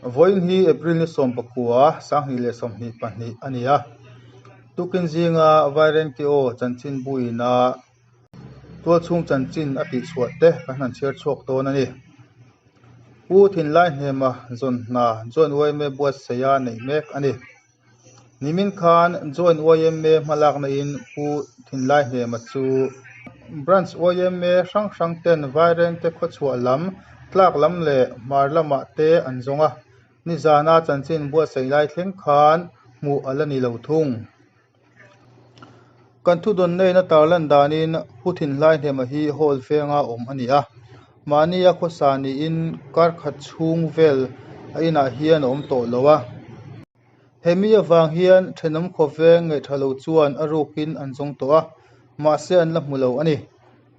Vawiin hi April ni 19, 2022 a ni a. Tukin zinga Vairengte aw chanchinbuina tualchhung chanchin a tihchhuah te kan han chhiar chhuak dawn a ni. Pu Thinlaihnema zawn hna Joint yma buatsaih a neih mek a ni. Nimin khan Joint yma hmalakna in Pu Thinlaihnema chu Branch yma hrang hrang ten Vairengte khawchhuah lam, tlak lam leh hmar lamah te an zawng a, nizana chanchin buatsaih lai thleng khan hmuh a la ni lo thung. Kan thudawnna in a tarlan danin Pu Thinlaihnema hi hall venga awm a ni a, mahnia khawsa niin kar khat chhung vel a inah hian a awm tawh lo a. Hemi avang hian thenawm khawveng ngaihtha lo chuan a rukin an zawng tawh a, mahse an la hmu lo a ni.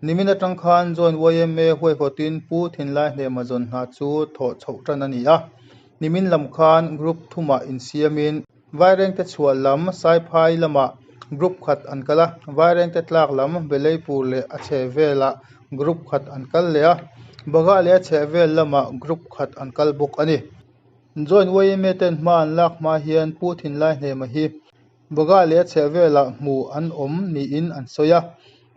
Nimin atang khan Joint yma huaihawtin Pu Thinlaihnema zawn hna chu thawh chhoh tan a ni a. Nimin lam khan Group thumah insiamin Vairengte chhuah lam Saiphai lamah Group khat an kal a, Vairengte tlak lam Beleipur leh a chhehvelah Group khat an kal leh a, Bagha leh a chhehvel lamah Group khat an kal bawk a ni. Joint yma ten hma an lak hma hian Pu Thinlaihnema hi Bagha leh a chhehvelah hmuh an awm niin an sawi a.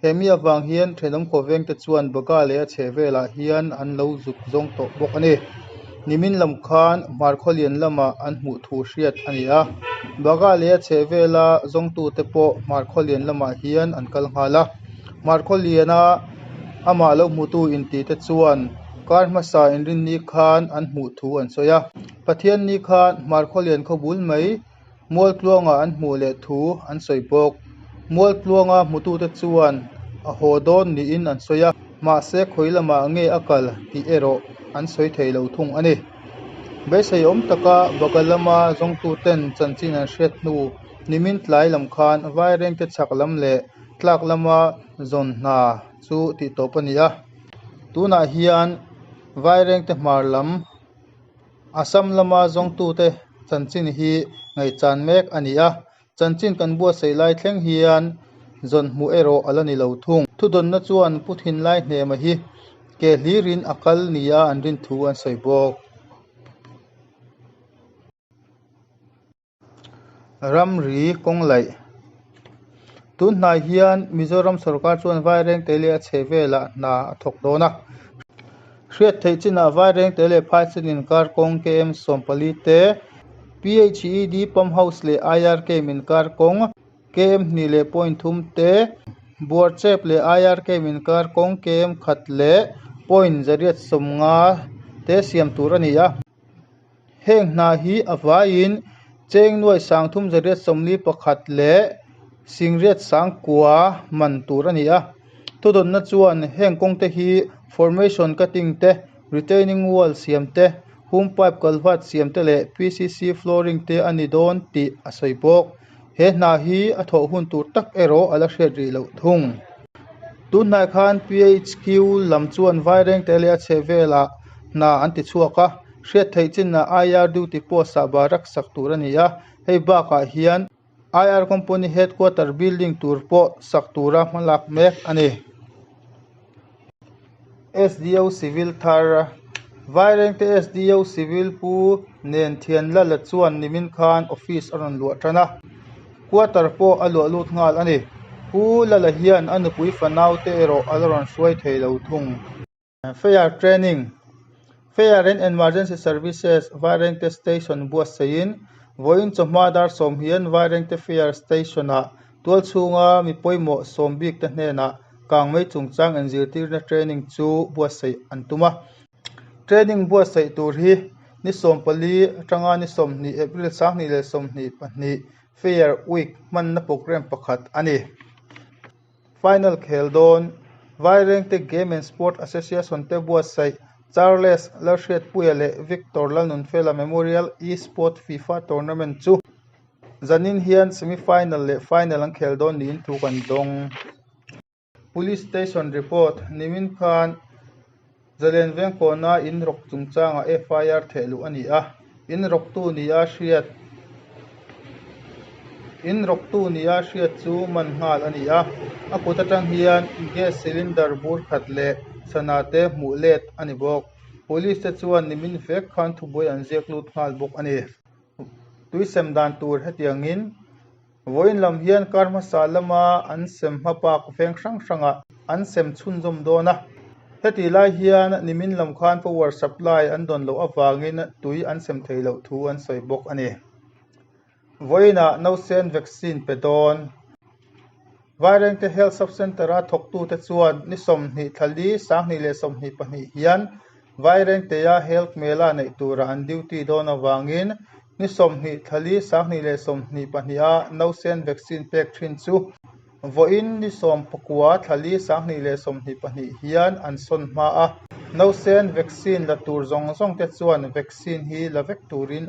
He mi avang hian thenawm khawvengte chuan Bagha leh a chhehvelah hian an lo zuk zawng tawh bawk a ni. Nimin lam khan Hmarkhawlian lamah an hmuh thu hriat a ni a. Bagha leh a chhehvela zawngtute pawh Hmarkhawlian lamah hian an kal nghal a. Hmarkhawliana amah lo hmutu intite chuan kar hmasa inrinni khan an hmuh thu an sawi a. Pathianni khan Hmarkhawlian khawbul mai Mualtluanga an hmuh leh thu an sawi bawk. Mualtluanga hmutute chuan a haw dawn niin an sawi a, mahse khawi lamah nge a kal tih erawh an sawi thei lo thung a ni. Beisei awm taka Baga lama zawngtuten chanchin an hriat hnu nimin tlai lam khan Vairengte chhak lam leh tlak lama zawn hna chu tihtawp a ni a. Tunah hian Vairengte hmar lam Assam lama zawngtute chanchin hi ngaihchan mek a ni a, chanchin kan buatsaih lai thleng hian zawn hmuh erawh a la ni lo thung. Thudawnna chuan Pu Thinlaihnema hi ke hlirin a kal nia an rin thu an sawi bawk. Ramri kawng laih. Tun hnai hian Mizoram sorkar chuan Vairengte leh a chhehvelah hna a thawk dawn a. Hriat theih chinah Vairengte leh Phaisen inkar kawng KM 14 te, PHED Pump House leh IRK inkar kawng KM 2.3 te, Buarchep leh IRK inkar kawng KM 1.150 te siam tur a ni a. Heng hna hi a vaiin cheng nuai 3141 leh 909 man tur a ni a. Thudawnna chuan heng kawngte hi formation cutting te, retaining wall siam te, hum pipe culvert siam te leh PCC flooring te a ni dawn tih a sawi bawk. He hna hi a thawh hun tur tak erawh a la hriat rih loh thung. Tunhnai khan PHQ lam chuan Vairengte leh a chhehvelah hna an ti chhuak a, hriat theih chinah IR duty post-ah barak sak tur a ni a, hei bakah hian IR company headquarter building tur pawh sak tura hmalak mek a ni. SDO Civil thar Vairengte SDO Civil Pu nen Thianlala chuan nimin khan office a rawn luah tan a, quarter pawh a luah lut nghal a ni. Pu Lala hian a nupui fanau te erawh a la rawn hruai thei lo thung. Fire Training Fire and Emergency Services Vairengte Station buatsaihin vawiin chawhma dar sawm hian Vairengte Fire Station-ah Tualchhunga mi pawimawh sawm bik te hnenah kangmei chungchang inzirtirna training chu buatsaih an tum a. Training buatsaih tur hi ni 14 atanga ni 20 April 2022 Fair Week hmanna programme pakhat a ni. Final khel dawn Vairengte Game and Sport Association te buatsaih Charles Lalhriatpuia leh Victor Lalnunfela Memorial E-Sport FIFA Tournament chu Zanin hian semi final leh final an khel dawn niin thu kan dawng. Police station report, Nimin khan Zalen Vengkawna in rawk chungchangah FIR theh luh a ni a, in rawktu nia hriat in rawktu nia hriat chu man nghal a ni a, a kut atang hian gas cylinder bur khat leh sana te hmuh let a ni bawk. Police te chuan nimin vek khan thubuai an ziak lut nghal bawk a ni. Tui sem dan tur hetiangin vawiin lam hian kar hmasa lama an sem hma bak veng hrang hrangah an sem chhunzawm dawn a. Hetih lai hian nimin lam khan power supply an dawn loh avangin tui an sem thei loh thu an sawi bawk a ni. Vawiinah nausen vaccine pe dawn. Vairengte Health Sub Centre-a thawktute chuan ni 20 thla li 2022 hian Vairengtea Health Mela neih tura an duty dawn avangin ni 20 thla li 2022-a nausen vaccine pek thin chu vawiin ni 19 thla li 2022 hian an sawn hma a. Nausen vaccine la tur zawng zawngte chuan vaccine hi la vek turin.